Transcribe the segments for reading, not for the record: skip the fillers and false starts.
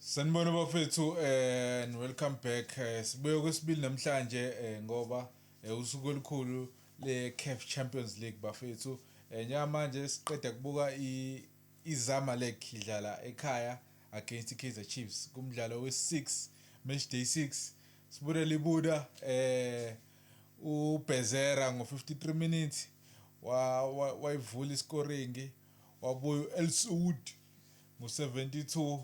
Sanibona bafethu and welcome back. Sibuye kwesibili namhlanje ngoba usuku olukhulu le CAF Champions League bafethu. Njengamanje siqeda kubuka iZamalek idlala ekhaya against iKaizer Chiefs kumdlalo we-6, match day 6. Sibude libuda uBezera ngo-53 minutes wayivula iscoring, wabuya u-El Saud ngo-72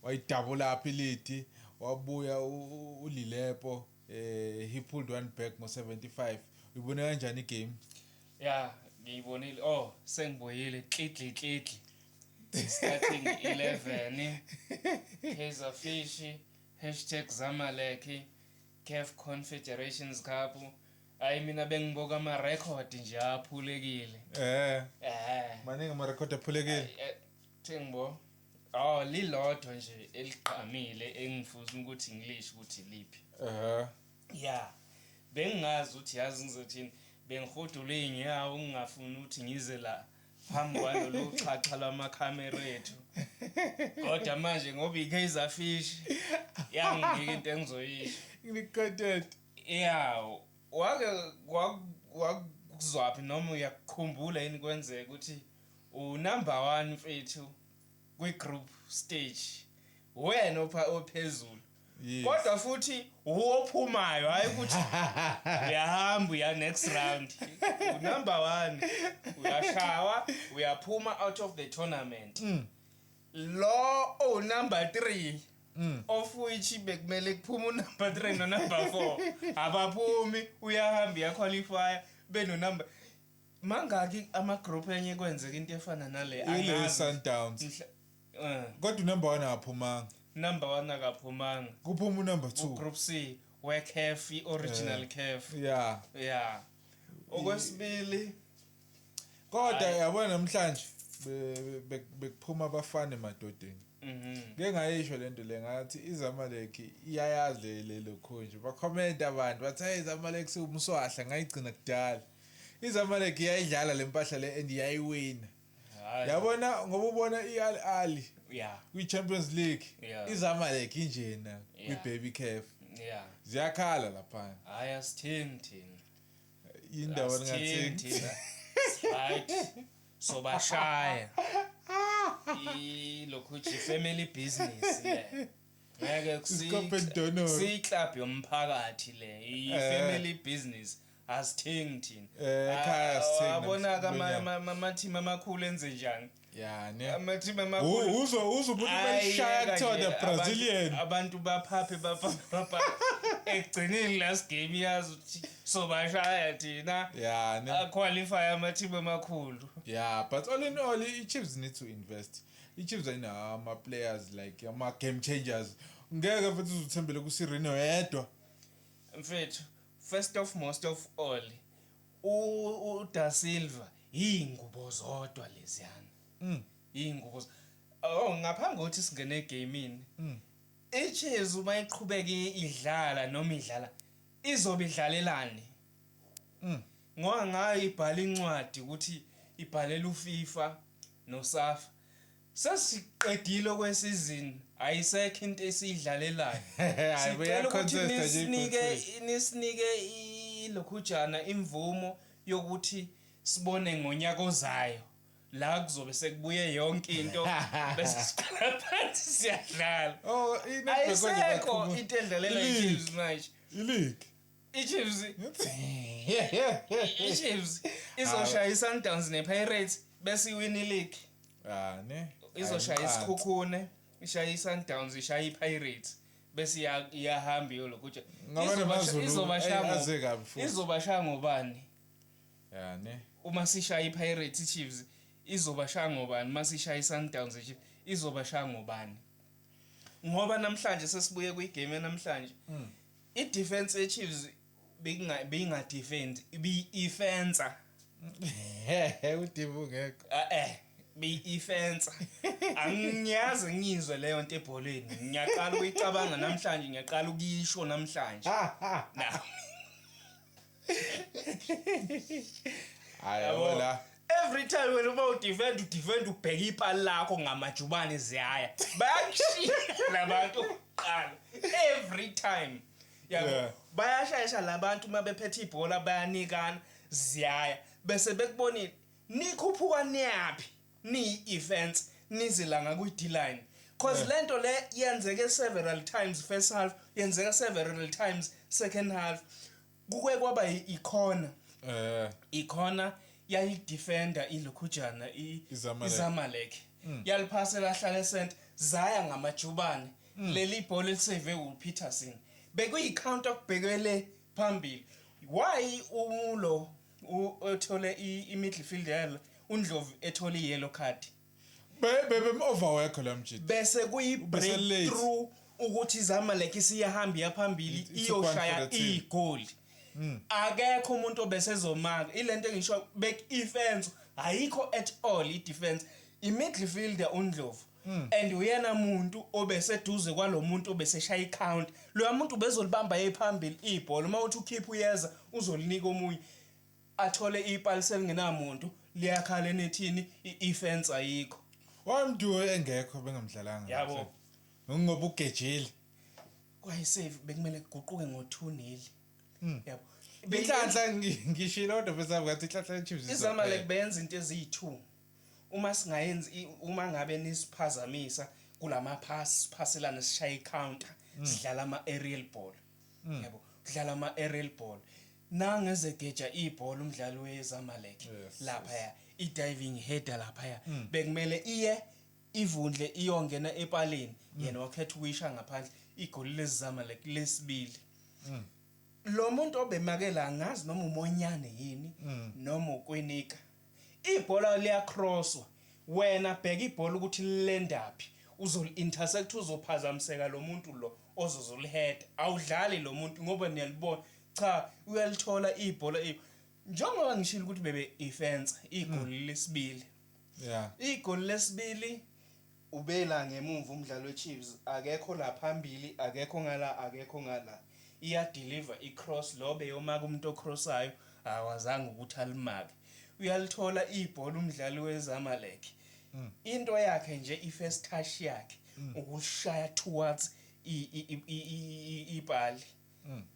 wayidabula up ilead, wabuya uLilepo, he pulled one back ngo-75. Uyibone kanjani igame? Ya, ngiyibonile. Oh, sengibuyile. Klidli klidli. Starting 11. Kaizer Fish #Zamalek CAF Confederations Cup. Hayi, mina bengibuka ama record nje aphulekile. Maningi amarekhodi aphulekile. Thengibo. Oh, lilodwa nje eligqamile engifuna ukuthi ngilisho ukuthi liphi. Ya. Bengingazi ukuthi, yazi ngizothini, bengihudula iy'nyawo ngingafuni ukuthi ngize la phambi kwalolu xhaxha lwamakhamera ethu. Kodwa manje ngoba i-Kaizer Fish yanginika into engizoyisho. Ngicontent. Ya, wake wakuzwaphi noma uyakukhumbula yini kwenzeka ukuthi unumber 1 mfethu kwi-group stage, wena ophezulu, kodwa futhi uwophumayo, hayi ukuthi uyahamba uya next round, unumber 1 uyashawa, uyaphuma out of the tournament? Lo oh number 3, of which bekumele kuphume unumber 3 no number 4, abaphumi, uyahamba uyaqualify beno number mangaki ama group enye kwenzeka into efana nale? Ile Angazi. Sundowns. Kodwa unumber 1 akaphumanga. Number 1 akaphumanga. Kuphuma unumber 2. Group C we-CAF, i-original CAF. Yeah, okwesibili. Kodwa Hhayi. yabona namhlanje bekuphuma abafana emadodeni. Ngeke ngayisho lento le, ngathi iZamalek iyayazi le lokho nje. Bakhomenta abantu bathi, "Hey, iZamalek siwumswahla," ngayigcina kudala. IZamalek iyayidlala le mpahla le and iyayiwina. Hhayi. Yabona ngoba ubona iAl Ahly kwi-Champions League, iZamalek injena kwi-Baby CAF. Ziyakhala lapha. Hhayi, asithengi thina. Indawo Asithengi ningathengi. thina, right, sobashaya ilokhu nje, family business le, ngeke. Isikophe Donor. Siyiclub yomphakathi le, i-family business, asithengi thina. Ekhaya asithengi. Abona-ke Namhlanje. ama-team amakhulu enze njani? Ya ne. Ama-team amakhulu. Uzwe umuntu belishaya Ayeka kuthiwa nje, the Brazilian. Abantu baphaphe baphaphe, ekugcineni last game yazi ukuthi sobashaya thina. Ya ne. Aqualify ama-team amakhulu. Yeah, but all in all, i-Chiefs need to invest. I-Chiefs ayinawo ama-players like ama-game changers. Ngeke futhi uzuthembele kuSirino yedwa. Mfethu, first of most of all, uDa Silva iy'ngubo zodwa leziyana. Iy'ngubo oh, ngaphambi kokuthi singene egamini, iChiefs uma iqhubeka idlala noma idlala, izobe idlalelani? Ngoba ngayo ibhala incwadi ukuthi ibhalela uFIFA noSAFA, sesiqedile okwesizini, ayisekho into esiyidlalelayo. Hayi, Sicela ukuthi buya-contesta nje nisinike i-Betway. nisinike ilokhujana imvumo yokuthi sibone ngonyaka ozayo la kuzobe sekubuye yonke into, bese siqala phansi siyadlala. Oh, i-Nedbank manje Ayisekho into edlalela I-league. i-Chiefs manje. I-league. I-Chiefs izoshaya i-Sundowns ne-Pirates bese iwin i-league. Ah ne. Izoshaya Ayi, iSikhukhune, ishaya i-Sundowns, ishaya i-Pirates, bese iyahamba iyolokhu nje. Ngoba namaZulu aze kabi futhi. Izobashaya ngobani? Ya ne. Uma sishaya i-Pirates i-Chiefs izobashaya ngobani? Uma sishaya i-Sundowns i-Chiefs izobashaya ngobani? Ngoba namhlanje sesibuye kwigame namhlanje, i-defense ye-Chiefs beyinga defend, ibiyi-fencer. Udibu ngekho. Beyi-fencer. Angiyazi ngizwe leyo nto ebholeni, ngiyaqala ukuyicabanga namhlanje, ngiyaqala ukuyisho namhlanje na. Hayi, Yabo. yabo la. Every time wena uma udefend, udefend ubheka ipali lakho ngamajubane, ziyaya, bayakushiya labantu kuqala every time, yabo. Bayashayisha labantu uma bephethe ibhola, bayanikana, ziyaya, bese bekubonile nikhuphuka niyaphi, niyi-defense nizila ngakwi-D-line, cause lento le yenzeke several times first half, yenzeka several times second half. Kuke kwaba ikhona ikhona yayidefenda ilokhujana iZamalek. iZamalek yaliphasela, hlala esent, zaya ngamajubane. Leli bhola elisave uPeterson bekuyi-counter kubhekele phambili. Why ulo ethole i-midfield yalo uNdlovu ethole i-yellow card? Be be overwork la mjidi. Bese kuyi Bese late. breakthrough ukuthi iZamalek isiyahamba yaphambili It took one for iyoshaya the team. igoli. Akekho umuntu obesezomaka ilento engisho back defense ayikho at all. I-defense, i-midfielder uNdlovu, and uyena muntu obeseduze kwalomuntu obeseshaya i-count. Loya muntu bezolibamba ephambili ibhola, uma uthi ukhipha uyeza uzolinika omunye, athole ipali selingenamuntu, liyakhala enethini, i-defense ayikho. Wamntu engekho bengamdlalanga. Yabo. Ngoba ugejile. Kwayisave bekumele kuguquke ngo-2-0, yabo. Inhlanhla ngishilo kodwa bese ngathi inhlanhla yeChiefs. IZamalek beyenza into eziyi-2. Uma singayenzi uma ngabe nisiphazamisa kulama pass, siphaselana, sishaye i-counter, sidlala ama-aerial ball, yabo, kudlala ama-aerial ball nangezegeja ibhola umdlali weZamalek laphaya, i-diving header laphaya bekumele iye ivundle iyongena epaleni, yena wakhetha ukuyisha ngaphandle. Igoli leZamalek lesibili, lo muntu obemakela, angazi noma umonyane yini noma ukwinika ibhola, liyacrosswa. Wena bheka ibhola ukuthi lilendaphi, uzoli-intercept, uzophazamiseka lo muntu lo ozozolihead. Awudlali lo muntu ngoba niyalibona, cha, uyalithola ibhola njengoba ngishilo ukuthi bebe ifence. Igoli lesibili, igoli lesibili ubela ngemumva umdlalo weChiefs, akekho la phambili, akekho ngala, akekho ngala, iya-deliver i-cross, lo beyomaka umuntu ocrossayo awazange ukuthi alimake. Uyalithola ibhola umdlali weZamalek, into yakhe nje, i-first touch yakhe ukushaya towards ipali.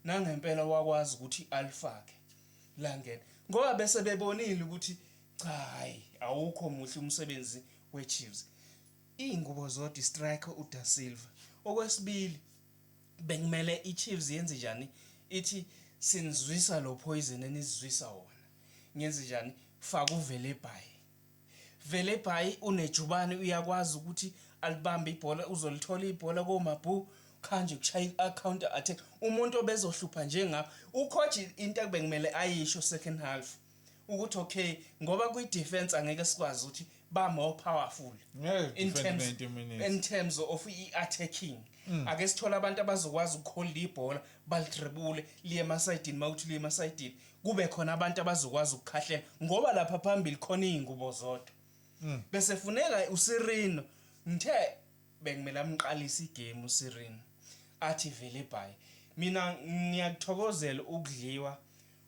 Nangempela wakwazi ukuthi alifake langena, ngoba bese bebonile ukuthi cha, hayi, awukho muhle umsebenzi weChiefs. Iy'ngubo zodwa, striker uDa Silva. Okwesibili, bekumele iChiefs yenze njani? Ithi sinizwisa lo poison enizwisa wona, ngenze njani? Faka uVelebayi. Velebayi unejubane, uyakwazi ukuthi alibambe ibhola, uzolithola ibhola koMabu khanje kushaya i-counter attack. Umuntu obezohlupha njengapha ucoach, into ebekumele ayisho second half ukuthi okay, ngoba kwi-defense angeke sikwazi ukuthi ba more powerful Ngeke in defend terms 90 minutes. in terms of i-attacking, ake sithole abantu abazokwazi ukuholda ibhola, balidribule liye emasayidini. Mawuthi liye emasayidini, kube khona abantu abazokwazi ukukhahlela, ngoba lapha phambili khona iy'ngubo zodwa. Bese funeka uSirino, ngithe bekumele amqalise igame uSirino, athi vele bye. Mina ngiyakuthokozela ukudliwa,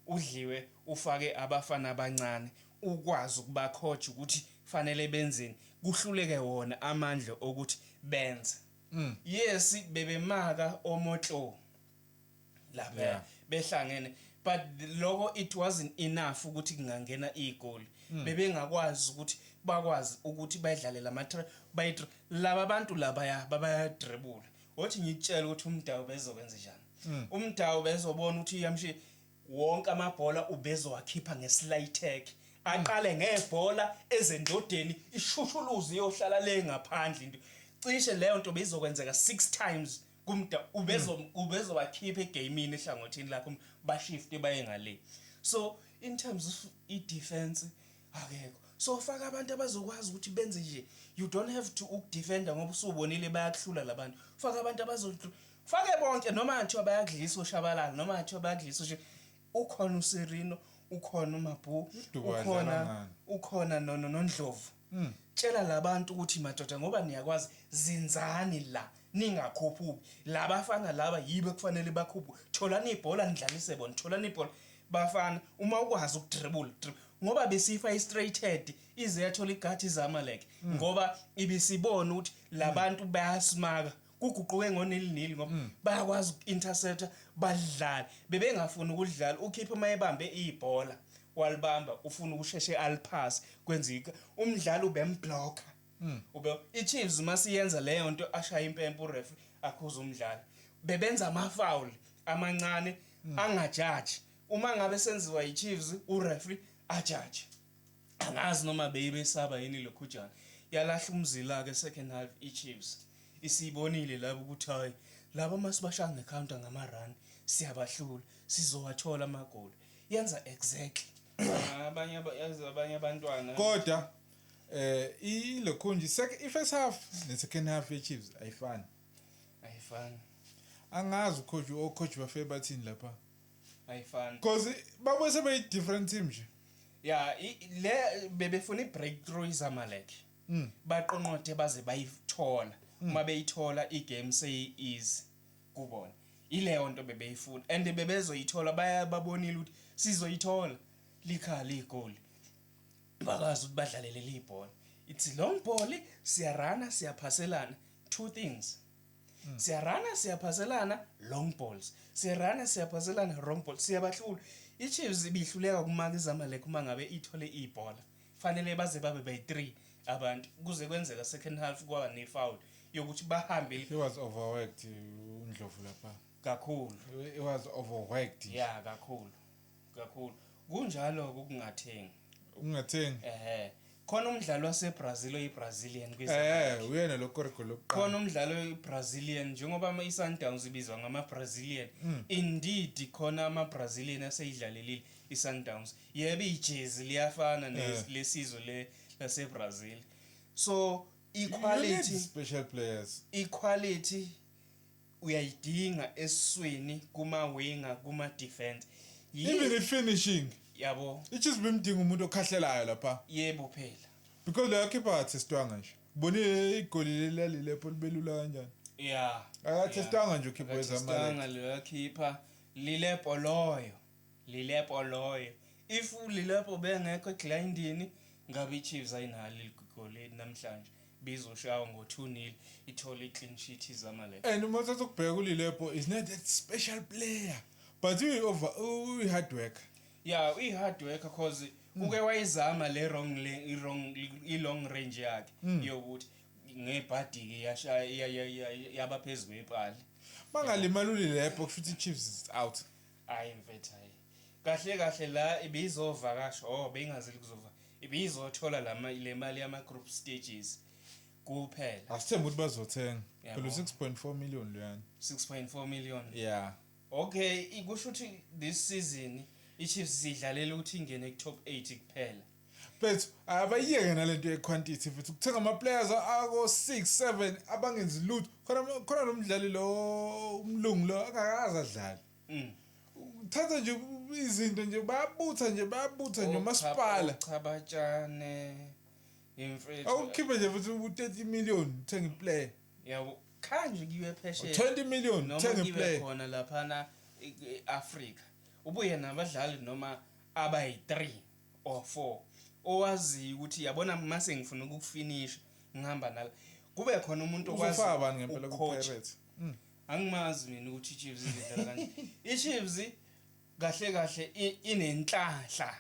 udliwe, ufake abafana abancane, ukwazi ukubacoach ukuthi fanele benzeni, kuhluleke wona amandla okuthi benze. Yes, bebemaka oMotlo lapha behlangene, but lokho it wasn't enough ukuthi kungangena igoli. Bebengakwazi ukuthi bakwazi ukuthi bayidlale lama bayi laba bantu labaya babayadribula. Othi ngitshela ukuthi uMdawu bezokwenza njani? UMdawu bezobona ukuthi iyamshiya wonke amabhola, ubezowakhipha nge-slide tackle, aqale ngebhola ezendodeni, ishushuluze iyohlala le ngaphandle. Into cishe leyo nto beyizokwenzeka 6 times kumda ubezobakhipha egamini ehlangothini lakho, bashifte baye ngale. So in terms of i-defense akekho, so faka abantu abazokwazi ukuthi benze nje. You don't have to ukudefenda ngoba usubonile bayakuhlula labantu. Faka abantu abazo fake bonke, noma kuthiwa bayakudlisa oShabalala, noma kuthiwa bayakudlisa ukhona uSirino, ukhona uMabu, Udubo adlala ukhona ngani? ukhona noNdlovu. Tshela labantu ukuthi madoda, ngoba niyakwazi, zinzani la, ningakhuphuki. Labafana laba yibo kufanele bakhuphuke. Tholani ibhola nidlalise bona, tholani ibhola bafana. Uma ukwazi ukudribula, dribble. Ngoba besifa i-straight head, ize yathola igathi iZamalek, ngoba ibisibona ukuthi labantu bayasimaka. Kuguquke ngo-nil-nil ngoba bayakwazi uku-intercepta, badlale. Bebengafuni ukudlala ukhiphe uma ebambe ibhola, walibamba, ufuna ukusheshe aliphase, kwenzeka umdlalo ubemblocka. Ube iChiefs masiyenza leyo nto, ashaya impempe ureferee, akhuza umdlalo. Bebenza ama-foul amancane angajaji. Uma ngabe senziwa iChiefs, ureferee ajaji. Angazi noma beyibesaba yini lokhujana. Yalahla umzila ke second half iChiefs. Isibonile labo ukuthi hayi, laba masibashaya ngecounter ngama-run siyabahlula, sizowathola amagoli. Yenza exactly abanye yazi abanye abantwana. Kodwa ilokhunji i-first half ne-second half ye-Chiefs ayifani. Ayifani. Angazi ucoach, ocoach bafike bathini lapha. Ayifani. Because babuye sebeyi-different team nje. Ya, le bebefuna i-breakthrough iZamalek. Baqonqothe baze bayithola. Uma beyithola, igame seyi-easy kubona. Ileyo nto bebeyifuna and bebezoyithola. Bayababonile ukuthi sizoyithola, likhala igoli, bakwazi ukuthi badlale leli ibhola. It's long ball, siyarana, siyaphaselana. Two things: siyarana, siyaphaselana, long balls, siyarana, siyaphaselana, long ball, siyabahlula. I-Chiefs ibihluleka kumaka iZamalek. Uma ngabe ithole ibhola, fanele baze babe bayi-3 abantu. Kuze kwenzeka second half kwaba ne-foul yokuthi bahambe. He was overworked uNdlovu lapha. Kakhulu. He was overworked. Ya, kakhulu kakhulu. Kunjalo ukungathengi. Ungathengi. Ehe, khona umdlalo waseBrazil oyi-Brazilian kwiZamalek. Uyena lo korego lokuqala. Khona umdlalo oyi-Brazilian, njengoba i-Sundowns ibizwa ngama-Brazilian. Indeed, khona ama-Brazilian aseyidlalelile i-Sundowns. Yebo, ijezi liyafana lesizwe le laseBrazil, so You need equality special players. Equality uyayidinga esiswini, kuma-winger, kuma-defense. Even i-finishing. Yabo. I-Chiefs bimdinga umuntu okhahlelayo lapha. Yebo phela. Because leyo keeper akathestwanga nje. Ubonile igoli lelilepho libelula kanjani? Ya. Akathestwanga nje ukhipha weZamalek. Akathestanga leyo khipha Lilepo loyo. Lilepo loyo, if uLilepo bengekho egrindini, ngabe iChiefs ayinalo igoli namhlanje, bizoshawa ngo-2-0, ithole i-clean sheet iZamalek. And uma uthatha ukubheka, uLilepo is not that special player. But uyi over uyi hard work. Ya, uyi-hard worker, cause uke wayizama le wrong le i-wrong i-long range yakhe yokuthi ngebhadi-ke yashaya yaba phezu kwepali. Bangalimala uLilepo, kusho ukuthi iChiefs is out. Hayi mfethu, hayi, kahle kahle la ibizovakasha, oh, beyingazeli kuzova, ibizothola lama le mali yama group stages kuphela. Asithembe ukuthi bazothenga. Yabo. Phela 6.4 million luyana. 6.4 million. Yeah. Okay, kusho ukuthi this season iChiefs sidlalela ukuthi ingene ku top 8 kuphela. But abayiyeke nalento ye-quantity futhi, ukuthenga ama-players ako 6 7 abangenzi lutho. Khona nomdlali lo umlungu lo angakaze adlale. Uthatha nje izinto nje, bayabutha nje, bayabutha nje umasipala. Chabatshane imfethu. Awukhiphe nje futhi u-30 million uthenga iplayer. Yabo, khanje kuyiwe phesheya. 20 million Noma uthenga kibe iplayer. khona laphana e-Africa, ubuye nabadlali noma abayi-3 or 4 owaziyo ukuthi yabona mase ngifuna ukukufinisha, ngihamba nala, kube khona umuntu okwazi Uzofaka bani ngempela ukucoach. ku-Pirates? Angimazi mina ukuthi i-Chiefs izodlala kanje. I-Chiefs kahle kahle inenhlanhla.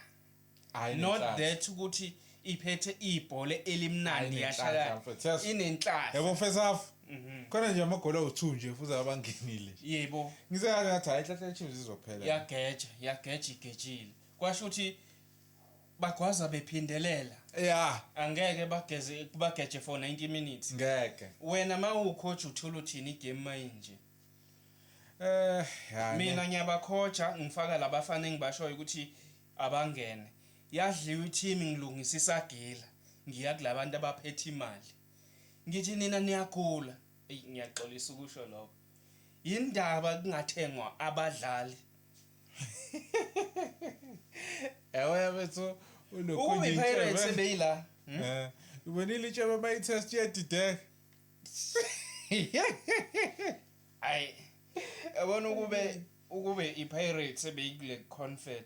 Hayi, Not nenhlanhla. that ukuthi iphethe ibhola elimnandi, Hayi, yashaya. nenhlanhla, mfethu. Yes. Inenhlanhla. Yabo, first half khona nje amagoli awu-2 nje futhi abangenile. Yebo. Ngise ngathi hayi, inhlanhla ye-Chiefs izophela. Yageja, yageja, igejile, kwasho ukuthi bagwaza bephindelela. Angeke bageze, bageje for 90 minutes. Ngeke. Wena ma ucoach uthola uthini igame mayinje? Ya. Mina ngiyabakhoja, ngifaka labafana engibashoyo ukuthi abangene. Yadliwa i-team, ngilungisa isagila, ngiya kulabantu abaphethe imali, ngithi nina niyagula. Eyi, ngiyaxolisa ukusho lokho. Yindaba kungathengwa abadlali? Yawe bethu. Ukube i-Pirates ebeyila. Ubonile intshebe bayitest, iyadideka. Hayi, yabona, ukube i-Pirates ebeyikule confed,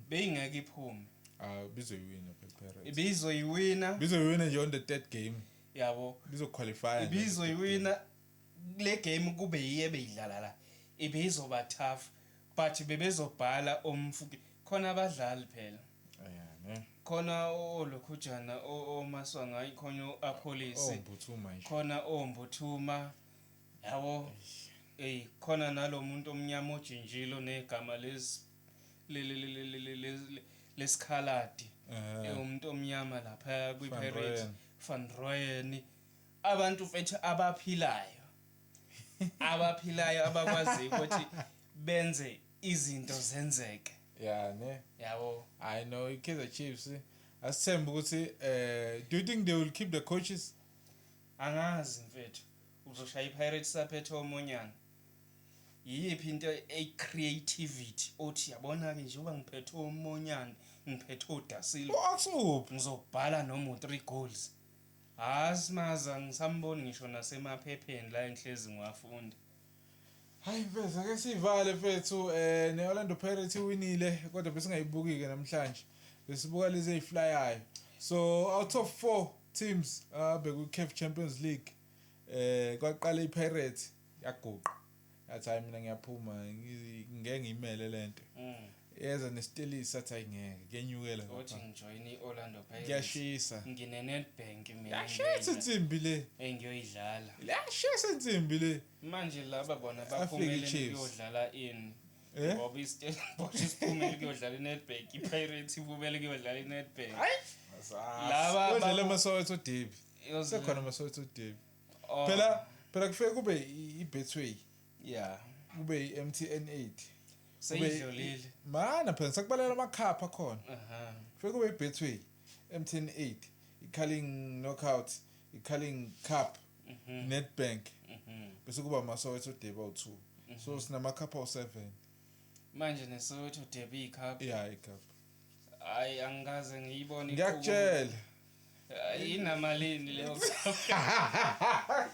beyingeke iphume. Ah, bizoyiwina phela Pirates. Ibizoyiwina. Bizoyiwina nje on the third game. Yabo. Bizoqualify. Ibizoyiwina kule game, kube yiye beyidlala la, ibizoba tough, but bebezobhala omfuke khona abadlali phela. Yeah, ne. Khona olokhujana oMaswanganyi, khona u-Appollis. Oh, Mbuthuma nje. Khona oMbuthuma, yabo. Ey, khona nalomuntu omnyama ojinjilo negama lesi lesikhaladi. Umuntu omnyama lapha kwi-Pirates. Rooyen. Van Rooyen. Abantu mfethu abaphilayo, abaphilayo, abakwaziyo ukuthi benze izinto zenzeke. Yeah, ne. Yabo. I know i-Kaizer Chiefs. Asithembe ukuthi do you think they will keep the coaches? Angazi mfethu, uzoshaya i-Pirates saphethe omonyana. Yiyiphi into eyi-creativity othi yabona-ke, njengoba ngiphethe omonyana, ngiphethe oDa Silva, U-Oxuphi? ngizobhala noma u-three goals? Asimaza, ngisamboni ngisho nasemaphepheni la enhlezi ngiwafunda. Hayi mfethu, ake sivale mfethu. Ne-Orlando Pirates iwinile, kodwa besingayibuki ke namhlanje. Besibuka lezi eziflyayo. So out of four teams beku CAF Champions League, kwaqala iPirates yaguqa. Yathi, "Hayi, mina ngiyaphuma, ngeke ngiyimele lento." Yeza neStellies, sathi, "Hayi, ngeke kuyenyukela Othi lapha." ngijoyine i-Orlando Pirates. Kuyashisa. Ngine-Nedbank mina. Yashisa insimbi le. Engiyoyidlala. Yashisa insimbi le. Manje laba bona Afike baphumele i-Chiefs. kuyodlala ini? Eh? Ngoba iStellenbosch isiphumele kuyodlala i-Nedbank, i-Pirates iphumele kuyodlala i-Nedbank. Laba Kodlala ama-Soweto Derby. Sekhona ama-Soweto Derby. Oh, Phela kufike kube i-Betway, kube i-MTN 8. Seyidlulile. Mana phela sakubalela amakhapha akhona. Kufike kube i-Betway, MTN 8, i-Carling Knockout, i-Carling Cup, Nedbank. Bese kuba ama-Soweto Derby awu-2. So sinamakhapha awu-7. Manje neSoweto Derby Cup. Yeah, i-cup. Hayi, angikaze ngiyibone. Ngiyakutshela. Hayi, inamalini leyo cup?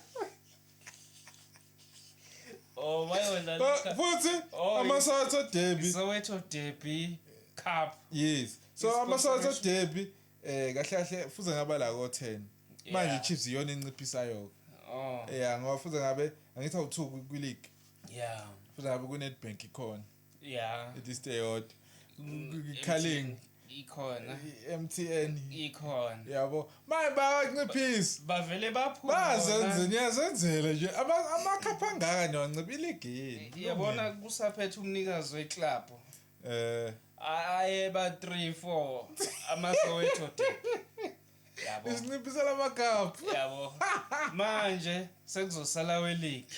Oh, bayodlala Futhi Oh, ama-Soweto Derby. Soweto Derby Cup. Yes. So I-sponsor ama-Soweto Derby kahle kahle fuze ngaba la ko 10. Manje i-Chiefs iyona enciphisayo. Oh. Yeah, ngoba fuze ngabe angithi awu2 kwi-league. Fuze ngabe ku-Nedbank ikhona. At least eyodwa. Carling, Ikhona. i-MTN Ikhona. Yabo. Manje bayanciphisa. Bavele baphuma. Bazenze niyazenzela nje. Amakhapha angaka niwancipha i-league yini? Yabona, kusaphethe umnikazi weclub. Aye, ba 3 4 amaSoweto Derby. Yabo. Isinciphisela amakhapha. Yabo. Manje sekuzosala we league.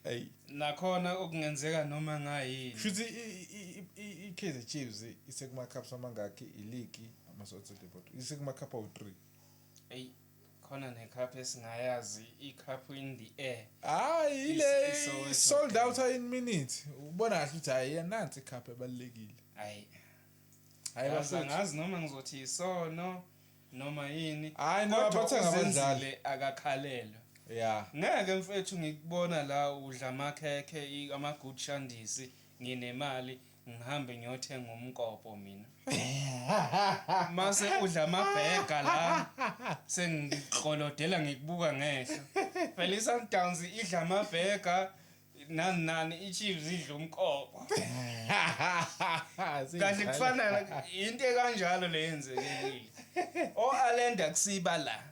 Hey. Nakhona okungenzeka noma ngayini. Shuthi i-Kaizer Chiefs isekuma-cups amangakhi? I-league, ama-Soweto Derby. Isekuma-cup awu-3. Ey, khona necup esingayazi, icup in the air. Hayi, ile ISoweto sold Derby. out in minute. Ubona kahle ukuthi hayi, nansi icup ebalulekile. Hayi. Hayi Yazi, bafethu. angazi noma ngizothi isono noma yini. Hayi no, Kodwa abathenga abadlali. uZenzile akakhalelwa. Ngeke mfethu, ngikubona la udla amakhekhe, ama-good shandisi, nginemali ngihambe ngiyothenga umkopo mina. Mase udla amabhega la, sengiqolodela ngikubuka ngehlo. Phela i-Sundowns idla amabhega nani nani, i-Chiefs idla umkopo. Kahle kufana into ekanjalo le yenzekile. O-Allende kusiba la.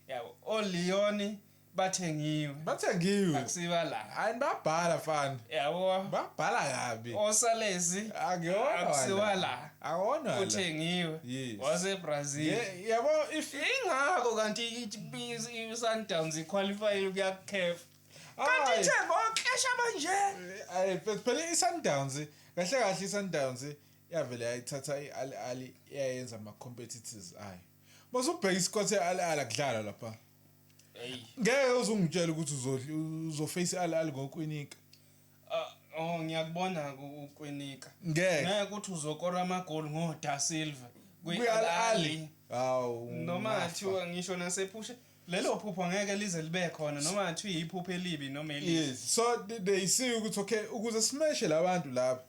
Yabo, o-Leon bathengiwe. Bathengiwe. Akusiba la. Hayi, babhala fana. Yabo. Babhala kabi. Osalezi Akuyona. akusiwa la. Akona la. Uthengiwe. Yes. WaseBrazil. Yabo if Ingakho kanti i-Sundowns iqualify ukuya ku-CAF. Kanti Hayi. ithenga oklesha manje. Ayi phela i-Sundowns, kahle kahle i-Sundowns yavele yayithatha i-Al Ahly yayenza ama competitors ayo. Masubheka isquad se-Al Ahly, akudlalwa lapha. Hey. Ngeke uzungitshela ukuthi uzoface i-Al Ahly ngoKwinika. Oh, ngiyakubona uKwinika. Ngeke. Ngeke ukuthi uzokora amagoli ngoDa Silva Kwi-Al Ahly. Hawu. Noma Ngafa. athiwa ngisho nasephushe lelo phupho ngeke lize libe khona, noma athiwa iphupho elibi noma elihle. Yes. So they see ukuthi okay, ukuze smash labantu laba,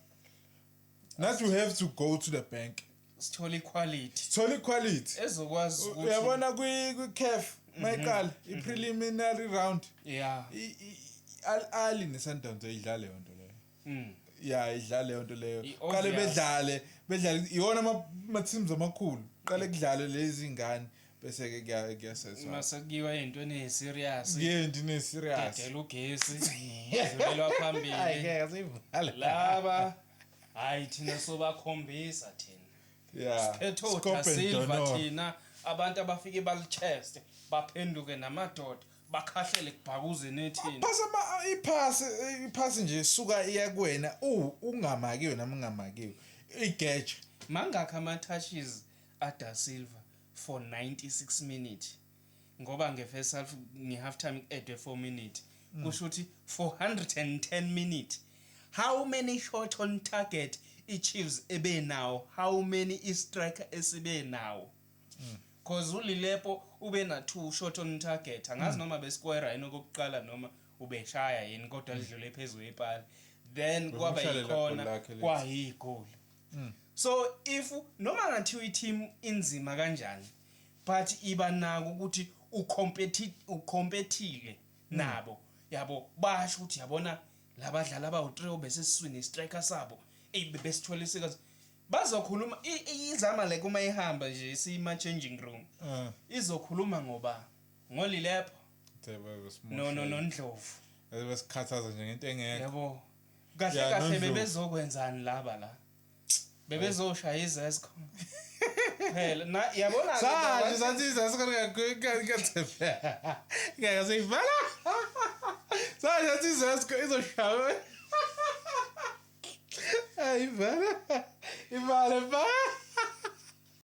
not you have to go to the bank. Sithola iquality. Sithola iquality. Ezokwazi ukuthi Uyabona kwi-CAF mayiqala i-preliminary round, Al Ahly ne-Sundowns ayidlala leyo nto leyo. Ya, idlala leyo nto leyo. I-obvious. Qale bedlale iwona ama-teams amakhulu, qale kudlale lezi ngane, bese-ke kuyaseswa. Mase kuyiwa ey'ntweni ey'serious. Kuyenti ne-serious. Dedela ugesi, dlulelwa phambili. Ngeke siyivale. Laba, hayi, thina sobakhombisa thina. Phethe Scope oDa and Silva Donor. thina, abantu abafike balichest, baphenduke namadoda, bakhahlele kubhakuze nethini. Phasa iphasi nje suka iya kuwena, ungamakiwe noma ungamakiwe, igeje. Mangakhi ama-touches aDa Silva for 96 minutes? Ngoba nge-first half, nge-half time ku-addwe 4 minutes, kusho ukuthi 410 minutes, how many shot on target i-Chiefs ebenawo? How many i-striker esibe nawo? Cause uLilepo ube na two shot on target, angazi noma besquare yini okokuqala noma ubeshaya yini, kodwa lidlule phezulu epali, then kwaba Bekumshayela yikhona goli lakhe leli. Kwayigoli. So if noma ngathiwa i-team inzima kanjani, but iba nako ukuthi ucompetile nabo, yabo, basho ukuthi yabona labadlali abawu-3 besesiswini striker sabo, ey, besithwele isikazi, bazokhuluma. IZamalek uma ihamba nje isima changing room, izokhuluma ngoba ngoLilepo no noNdlovu. Besikhathaza nje ngento engekho. Yabo, kahle Ya, kahle. noNdlovu. Bebezokwenzani laba la? Bebezoshaya iZesco phela na, yabona. Sathi sathi ngeke seyivala, sathi sathi iZesco izoshaya, ayivala, ivale ba.